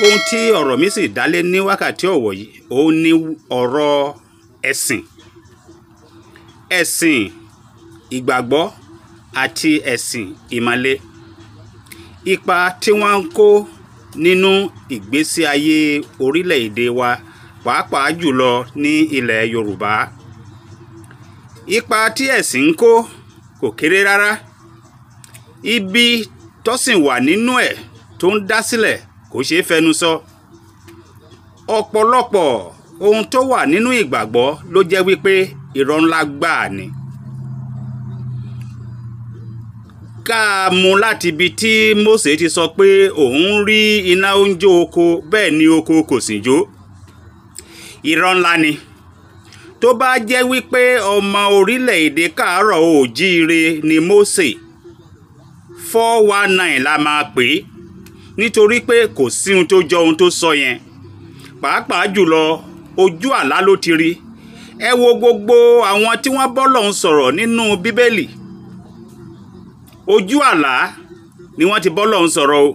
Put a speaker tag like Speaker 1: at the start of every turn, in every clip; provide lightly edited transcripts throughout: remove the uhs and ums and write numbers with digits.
Speaker 1: Ohun tí ọ̀rọ̀ mi sì dálé ní wákàtí ọ̀wọ̀ yìí, òun ni ọ̀rọ̀ ẹ̀sìn. Ẹ̀sìn ìgbàgbọ́ àti ẹ̀sìn ìmàle. Ipa tí wọ́n ń kó nínú ìgbésí ayé orílẹ̀-èdè wa, pàápàá jùlọ ní ilẹ̀ Yorùbá. Ipa tí ẹ̀sìn ń kó kò kéré rárá. Ibi tọ́sìn wà nínú ẹ̀ tó ń dá sílẹ̀ kò ṣeé fẹnu sọ. Ọ̀pọ̀lọpọ̀ ohun tó wà nínú ìgbàgbọ́ ló jẹ́ wípé irọ́ ńlá gbáà ni. Ká mú láti ibi tí Mósè ti sọ pé òun rí iná ó ń jó oko, bẹ́ẹ̀ ni oko kò sì jó. Irọ́ ńlá ni. Tó bá jẹ́ wípé ọmọ orílẹ̀-èdè káàárọ̀ oòjíire ni Mósè, 419 la máa pè é, nítorí pé kò sí ohun tó jọ ohun tó sọ yẹn. Pàápàá jùlọ ojú àlá ló ti rí. Ẹ wo gbogbo àwọn tí wọ́n bọ́lọ́hun sọ̀rọ̀ nínú Bíbélì. Ojú àlá ni wọ́n ti bọ́lọ́hun sọ̀rọ̀ o.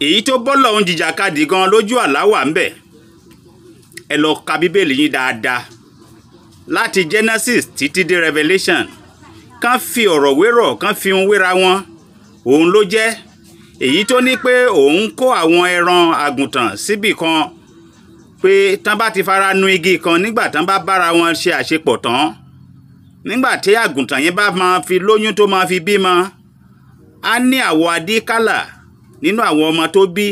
Speaker 1: Èyí tó bọ́lọ́hun jìjàkadì gan lójú àlá wà ńbẹ̀. Ẹ lọ ka Bíbélì yín dáadáa. Láti Genesis títí dé Revelation, kán fi ọ̀rọ̀ wérọ̀, kán fi ohun wéra wọn. Òun ló jẹ́. Èyí tó ní pé òun kó àwọn ẹran àgùntàn síbì kan, pé tán bá ti fara nu igi kan nígbà tán bá bára wọn ṣe àṣepọ̀ tán, nígbà tí àgùntàn yẹn bá máa fi lóyún tó máa fi bímọ, á ní àwọ̀ adíkálà nínú àwọn ọmọ tó bí.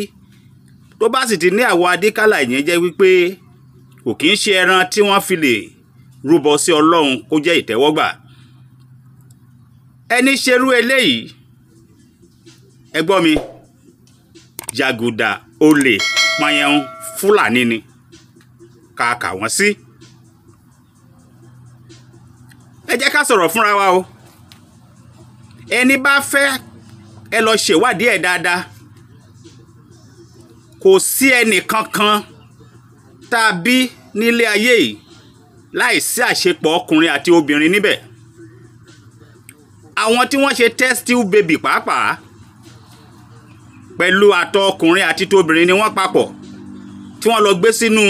Speaker 1: Tó bá sì ti ní àwọ̀ adíkálà, ìyẹn jẹ́ wípé kò kí ń ṣe ẹran tí wọ́n fi lè rúbọ sí Ọlọ́run kó jẹ́ ìtẹ́wọ́gbà. Ẹni ṣerú eléyìí, ẹ gbọ́ mi, jàgùdà olè pọnyẹun Fúlàní ni ká kà wọ́n sí. Ẹ jẹ́ ká sọ̀rọ̀ fúnra wa o. Ẹni bá fẹ́ ẹ lọ ṣèwádìí ẹ̀ dáadáa. Kò sí ẹnì kankan tá a bí nílé ayé yìí láìsí àṣepọ̀ ọkùnrin àti obìnrin níbẹ̀. Àwọn tí wọ́n ṣe test tube baby pàápàá pẹ̀lú àtọ̀ ọkùnrin àti tóbìnrin ni wọ́n papọ̀ tí wọ́n lọ gbé sínú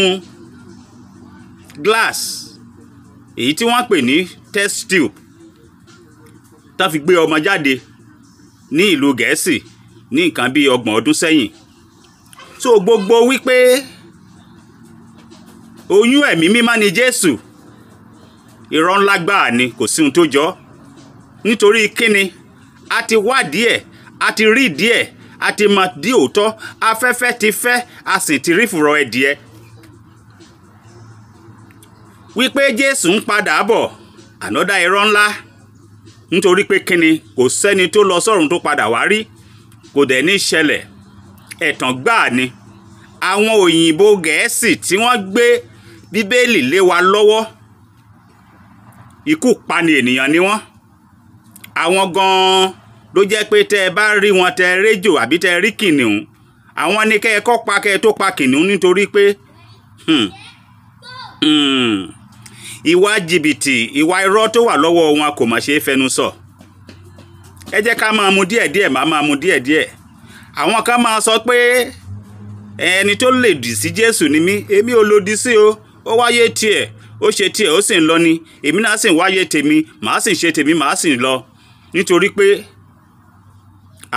Speaker 1: glass, èyí tí wọ́n pè ní test tube, tá fi gbé ọmọ jáde ní ìlú Gẹ̀ẹ́sì ní nǹkan bí 30 ọdún sẹ́yìn. So gbogbo wípé oyún ẹ̀mí mímọ́ ni Jésù, irọ́ ńlá gbáà ni, kò sí ohun tó jọ. Nítorí kíni, a ti wádìí ẹ̀, a ti rí díẹ̀, a ti mọ dí òótọ́, afẹ́fẹ́ ti fẹ́, a sì ti rí fùrọ̀ ẹ̀dìẹ. Wípé Jésù ń padà bọ̀, ànádá irọ́ ńlá. Nítorí pé kíni, kò sẹ́ni tó lọ sọ́run tó padà wá rí, kò dẹ̀ ní ṣẹlẹ̀. Ẹ̀tàn gbáà ni. Àwọn òyìnbó Gẹ̀ẹ́sì tí wọ́n gbé Bíbélì lé wa lọ́wọ́, ikú pani ènìyàn ni wọ́n. Àwọn gan-an ló jẹ́ pé tẹ́ ẹ bá rí wọn, tẹ́ ẹ réjò àbí tẹ́ ẹ rí kìnìún, àwọn ni kẹ́ ẹ kọ́ pa kẹ́ ẹ tó pa kìnìún, nítorí pé ìwà jìbìtì, ìwà irọ́ tó wà lọ́wọ́ wọn kò mà ṣe é fẹnu sọ. Ẹ jẹ́ ká máa mu díẹ̀díẹ̀, máa mu díẹ̀díẹ̀. Àwọn kan máa sọ pé ẹni tó lòdì sí Jésù ni mí, èmi ò lòdì sí o, ó wáyé tiẹ̀, ó ṣe tiẹ̀, ó sì ń lọ ni, èmi náà sì ń wáyé tèmi, màá sì ń ṣe tèmi, màá sì ń lọ. Nítorí pé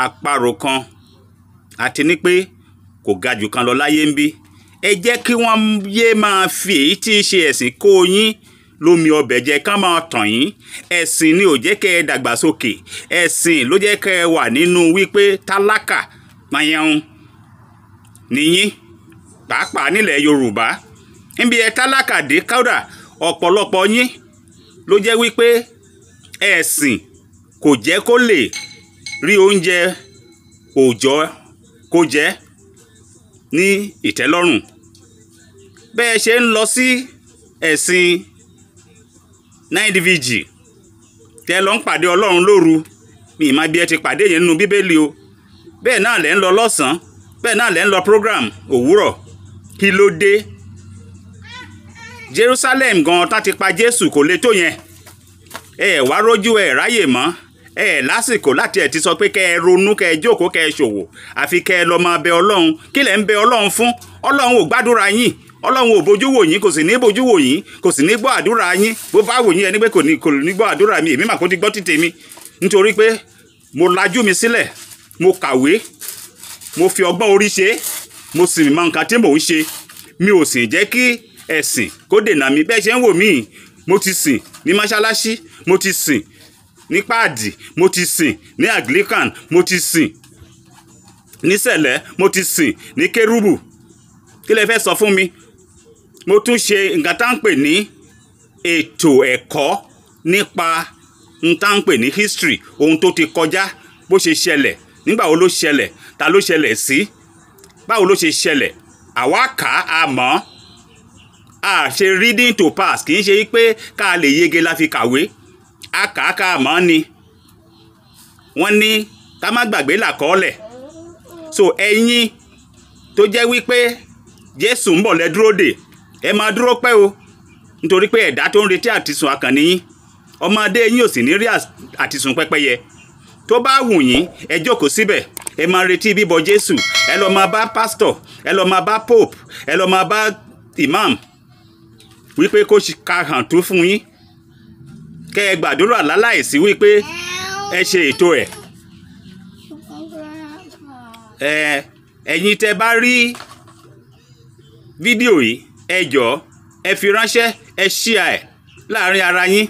Speaker 1: àparò kan àti ní pé kò ga jù kan lọ láyé ń bí. Ẹ jẹ́ kí wọ́n yé máa fi èyí tí í ṣe ẹ̀sìn kó yín lómi ọbẹ̀ jẹ, ká máa tàn yín. Ẹ̀sìn ni ò jẹ́ kẹ́ ẹ dàgbàsókè. Ẹ̀sìn ló jẹ́ kẹ́ ẹ wà nínú wípé tálákà payanun nìyín, pàápàá nílẹ̀ Yorùbá. Níbi ẹ tálákà dé kódà ọ̀pọ̀lọpọ̀ yín ló jẹ́ wípé ẹ̀sìn kò jẹ́ kó lè rí oúnjẹ òòjọ́ kó jẹ ní ìtẹ́lọ́rùn. Bẹ́ẹ̀ ṣe ń lọ sí ẹ̀sìn 9DVG tẹ́ lọ ń pàdé Ọlọ́run lóru, mi ìmọ̀ bí ẹ ti pàdé yẹn nínú Bíbélì o. Bẹ́ẹ̀ náà lẹ́ ń lọ lọ́sàn-án, bẹ́ẹ̀ náà lẹ́ ń lọ program òwúrọ̀. Kí ló dé? Jerusalem gan tá ti pa Jésù kò lè tó yẹn. Ẹ wá rójú ẹ ráyè mọ́. Ẹ lásìkò láti ẹ̀ ti sọ pé kẹ́ ẹ ronú, kẹ́ ẹ jókòó, kẹ́ ẹ ṣòwò, àfi kẹ́ ẹ lọ máa bẹ Ọlọ́run. Kí lẹ̀ ń bẹ Ọlọ́run fún? Ọlọ́run ò gbàdúrà yín, Ọlọ́run ò bójú wò yín, kò sì ní bójú wò yín, kò sì ní gbọ́ àdúrà yín. Bó bá wò yín, ẹni pé kò ní gbọ́ àdúrà mi, èmi mà kó ti gbọ́ títè mi, nítorí pé mo lajú mi sílẹ̀, mo kàwé, mo fi ọgbọ́n orí ṣe, mo sì mọ nǹkan tí mò ń ṣe. Mi ò sì jẹ́ kí ẹ̀sìn kó dènà mi. Bẹ́ẹ̀ ṣe ń wò mí, mo ti sìn ní mọ́ṣáláṣí, mo ti sìn ní páàdì, mo ti sìn ní Anglican, mo ti sìn ní Sẹ̀lẹ̀, mo ti sìn ní Kérúbù. Kí lẹ fẹ́ sọ fún mi? Mo tún ṣe nǹkan tá ń pè ní ètò ẹ̀kọ́ nípa nǹkan tá ń pè ní history, ohun tó ti kọjá, bó ṣe ṣẹlẹ̀, nígbà wo ló ṣẹlẹ̀, ta ló ṣẹlẹ̀ sí, báwo ló ṣe ṣẹlẹ̀. Àwa kà á mọ̀, a ṣe reading to pass, kì í ṣe pé ká lè yege la fi kàwé, a kà á ká mọ̀ ni. Wọ́n ní ká má gbàgbé làkọọ́lẹ̀. So ẹ̀yin tó jẹ́ wípé Jésù ń bọ̀ lẹ dúró dè, ẹ máa dúró pẹ́ o, nítorí pé ẹ̀dá tó ń retí àtisùn akànnì yín, ọmọdé yín ò sì ní rí àtisùn pẹ́pẹ́yẹ. Tó bá wù yín, ẹ jókòó síbẹ̀, ẹ máa retí bíbọ̀ Jésù. Ẹ lọ máa bá pásítọ̀, ẹ lọ máa bá pope, ẹ lọ máa bá imam, wípé kó ka hàn tó fún yín, kẹ́ ẹ gbàdúrà láláìsí wípé ẹ ṣe ètò ẹ̀. Ẹ̀yin tẹ́ bá rí fídíò yìí, ẹ jọ̀ọ́ ẹ fi ránṣẹ́, ẹ ṣíà ẹ̀ láàrin ara yín.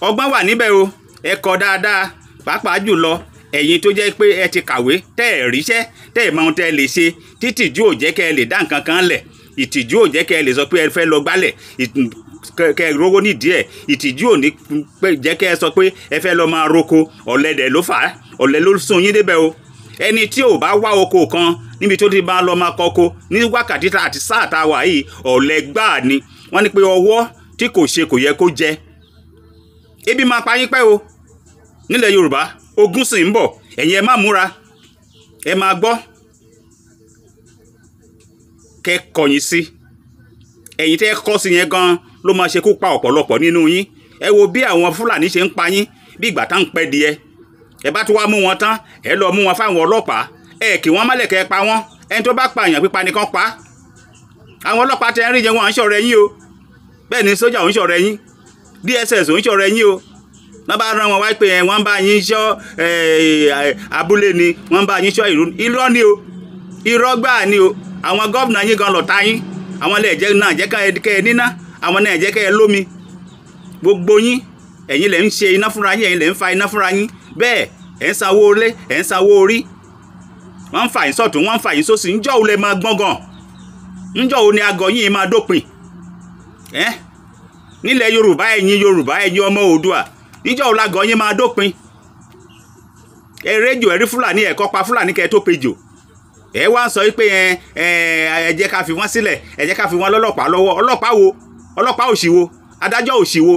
Speaker 1: Ọgbọ́n wà níbẹ̀ o, ẹ kọ́ dáadáa, pàápàá jùlọ ẹ̀yin tó jẹ́ pé ẹ ti kàwé, tẹ́ ẹ̀ ríṣẹ́, tẹ́ ẹ̀ mọ ohun tẹ́ ẹ lè ṣe, títìjú ò jẹ́ kẹ́ ẹ lè dá nǹkan kan lẹ̀, ìtìjú ò jẹ́ kẹ́ ẹ lè sọ pé ẹ fẹ́ lọ gbálẹ̀ kẹ́ ẹ rówó nídìí ẹ̀, ìtìjú ò ní jẹ́ kẹ́ ẹ sọ pé ẹ fẹ́ lọ máa roko. Ọ̀lẹ dẹ̀ ló fà á, ọ̀lẹ ló sún yín débẹ̀ o. Ẹni tí ò bá wá oko kan níbi tó ti bá lọ máa kọ́kọ́ ní wákàtí àti sáà tá a wà yìí, ọ̀lẹ gbáà ni. Wọ́n ní pé ọwọ́ tí kò ṣe kò yẹ kó jẹ. Ebi máa pa yín pẹ́ o nílẹ̀ Yorùbá, ogun sì ń bọ̀. Ẹ̀yin ẹ má múra, ẹ máa gbọ́, kẹ́ kọ̀yìn sí. Ẹ̀yin tẹ́ kọ́ sí yẹn gan ló máa ṣekú pa ọ̀pọ̀lọpọ̀ nínú yín. Ẹ wo bí àwọn Fúlàní ṣe ń pa yín bí ìgbà tá ń pẹ́ díẹ̀. Ẹ bá tún wá mú wọn tán, ẹ lọ mú wọn fáwọn ọlọ́pàá, ẹ kì wọ́n mọ́lẹ̀ kẹ́ pa wọ́n. Ẹni tó bá pa èèyàn pípa nìkan pa. Àwọn ọlọ́pàá tẹ́ ń rí yẹn, wọn à ń ṣọ̀rẹ́ yín o. Bẹ́ẹ̀ ni sójà ò ń ṣọ̀rẹ́ yín, DSS ò ń ṣọ̀rẹ́ yín o. Wọ́n bá rán wọn wá pé wọ́n bá yín ṣọ́ abúlé ni, wọ́n bá yín ṣọ́ ìlú. Irọ́ ni o, irọ́ gbáà ni o. Àwọn gómìnà yín gan lọ̀tá yín, àwọn lè náà jẹ́ kẹ́ ẹ níná, àwọn náà jẹ́ kẹ́ ẹ lómi. Gbogbo yín, ẹ̀yin lẹ̀ ń ṣe iná fúnra yín, ẹ̀yin lẹ̀ ń fa iná fúnra yín. Bẹ́ẹ̀ ẹ̀ ń sanwó olé, ẹ̀ ń sanwó orí. Wọ́n ń fà yín sọ̀tún, wọ́n ń fà yín sósì. Ńjọ́ wo lẹ máa gbọ́n gan? Ńjọ́ wo ni agọ̀ yín máa dópin? Nílẹ̀ Yorùbá, ẹ̀yin Yorùbá, ẹ̀yin ọmọ Oòduà, níjọ́ wo lagọ̀ yín máa dópin? Ẹ rédíò, ẹ rí Fúlàní, ẹ kọ́ pa Fúlàní kẹ́ ẹ tó pejò. Ẹ wá ń sọ pé ẹ jẹ́ ká fi wọ́n sílẹ̀, ẹ jẹ́ ká fi wọ́n lọ́lọ́pàá lọ́wọ́. Ọlọ́pàá wo? Ọlọ́pàá òṣì wo? Adájọ́ òṣì wo?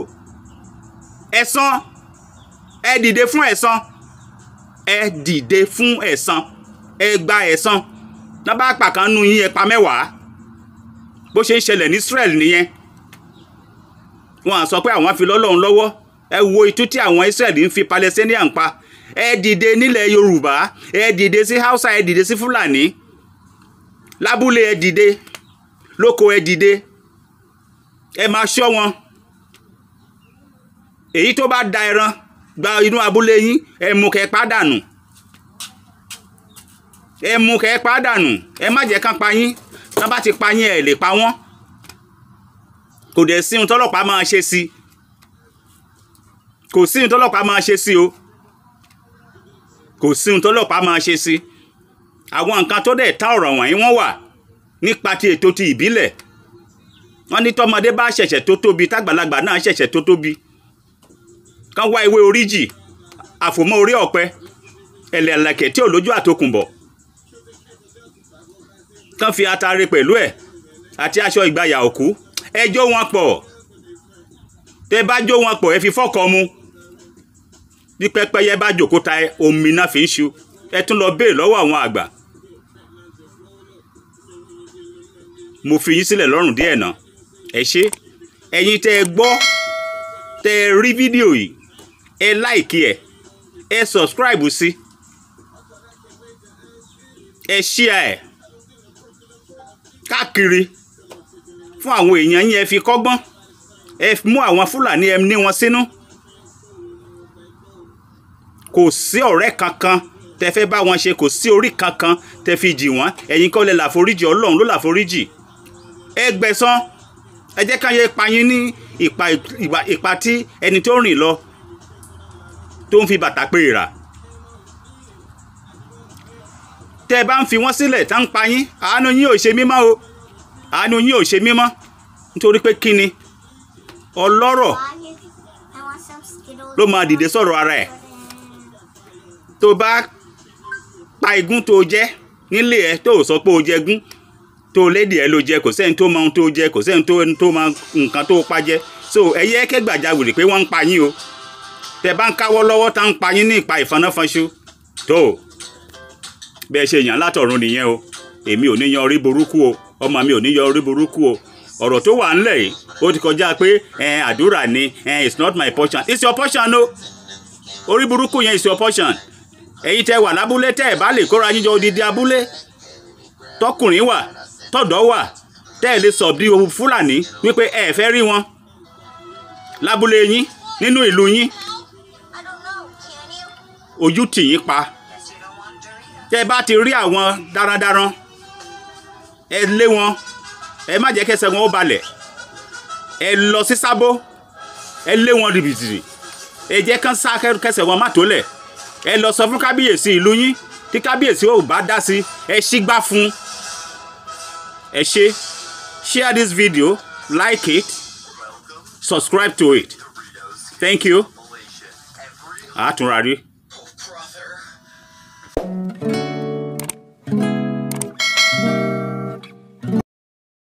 Speaker 1: Ẹ̀san, ẹ dìde fún ẹ̀san, ẹ dìde fún ẹ̀san, ẹ gba ẹ̀san. Náà bá pàkan nú yín, ẹ pa mẹ́wàá. Bó ṣe ń ṣẹlẹ̀ ní Israel nìyẹn. Wọ́n á sọ pé àwọn fi lọ́lọ́run lọ́wọ́. Ẹ wo itú tí àwọn Israel ń fi Palestinian pa. Ẹ dìde nílẹ̀ Yorùbá, ẹ dìde sí Hausa, ẹ dìde sí Fúlàní lábúlé, ẹ dìde lóko, ẹ dìde, ẹ máa ṣọ́ wọn. Èyí tó bá da ẹran gba inú abúlé yín, ẹ mú kẹ́ pa dànù, ẹ mú kẹ́ pa dànù. Ẹ má jẹ́ kán pa yín. Tán bá ti pa yín, ẹ lè pa wọ́n. Kò dẹ̀ sí ohun tọ́lọ́pàá máa ṣe sí, kò sí ohun tọ́lọ́pàá máa ṣe sí o, kò sí ohun tọ́lọ́pàá máa ṣe sí. Àwọn nǹkan tó dẹ̀ ta ọ̀rọ̀ wọ̀nyí wọ́n wà nípa ti ètò ti ìbílẹ̀. Wọ́n ní tọ́mọdé bá ṣẹ̀ṣẹ̀ tó tóbi, tágbàlagbà náà ṣẹ̀ṣẹ̀ tó tóbi, kán wá ewé oríjì, àfòmọ́ orí ọ̀pẹ, ẹ̀lẹ̀lẹ̀kẹ̀ tí ò lójú àtòkùnbọ̀, kán fi atare pẹ̀lú ẹ̀ àti aṣọ ìgbàyà òkú. Ẹ jó wọn pọ̀. Tẹ́ bá jó wọn pọ̀, ẹ fi fọ́kọ mu. Bí pẹ́pẹ́yẹ bá jòkó ta omi náà fi ń ṣu. Ẹ tún lọ béèrè lọ́wọ́ àwọn àgbà. Mo fi yín sílẹ̀ lọ́rùn díẹ̀ náà. Ẹ ṣé. Ẹ̀yin tẹ́ ẹ gbọ́, tẹ́ ẹ rí fídíò yìí, ẹ láìkí ẹ̀, Ẹ subscribe sí, ẹ share ẹ káàkiri fún àwọn èèyàn yín. Ẹ fi kọ́gbọ́n, ẹ mú àwọn Fúlàní, ẹ ní wọn sínú. Kò sí ọ̀rẹ́ kankan tẹ fẹ́ bá wọn ṣe, kò sí orí kankan tẹ fi jì wọ́n. Ẹ̀yin kọ́ lẹ làforíjì, Ọlọ́run ló làforíjì. Ẹ gbẹ̀san, ẹ jẹ́ ká yẹ pa yín ní ìpa ìpa tí ẹni tó rìn lọ tó ń fi bàtà pé ìrà. Tẹ́ ẹ bá ń fi wọ́n sílẹ̀ tá ń pa yín, àánú yín ò ṣe mímọ́ o, àánú yín ò ṣe mímọ́. Nítorí pé kí ni? Ọlọ́rọ̀ ló máa dìde sọ̀rọ̀ ara ẹ̀. Tó bá pa igún tó jẹ́ nílé ẹ, tó sọ pé o jẹgún, tó lédè ẹ ló jẹ, kò sẹ́ni tó mọ ohun tó jẹ, kò sẹ́ni tó mọ nǹkan tó pa jẹ. So ẹ yẹ kẹ́gbàjarè pé wọ́n ń pa yín o. Tẹ bá ń káwọ́ lọ́wọ́ tá ń pa yín ní ìpa ìfanáfanṣu tó bẹ́ẹ̀ ṣe yàn látọ̀run nìyẹn o. Èmi ò ní yan orí burúkú o, ọmọ mi ò ní yan orí burúkú o. Ọ̀rọ̀ tó wà ńlẹ̀ yìí, ó ti kọjá pé àdúrà ni. It's not my portion, it's your portion o. Orí burúkú yẹn is your portion. Ẹ̀yin tẹ́ wà lábúlé, tẹ́ ẹ̀ bá lè kóra yín jọ, odidi abúlé tọkùnrin wà, tọ̀dọ̀ wà, tẹ́ ẹ̀ lè sọ bí ohun Fúlàní wípé ẹ fẹ́ rí wọn lábúlé yín, nínú ìlú yín, ojú tì yín pa. Tẹ́ bá ti rí àwọn darandaran, ẹ lé wọn, ẹ má jẹ́ kẹsẹ̀ wọn ó balẹ̀. Ẹ lọ sí sábó, ẹ lé wọn rìbìtìrì, ẹ jẹ́ kán sá, kẹsẹ̀ wọn má tó lẹ̀. Ẹ lọ sọ fún kábíyèsí ìlú yín. Tí kábíyèsí ò bá dá sí, ẹ ṣígbá fún ẹ. Ṣe share this video, like it, subscribe to it. Thank you. Àtúnra rí.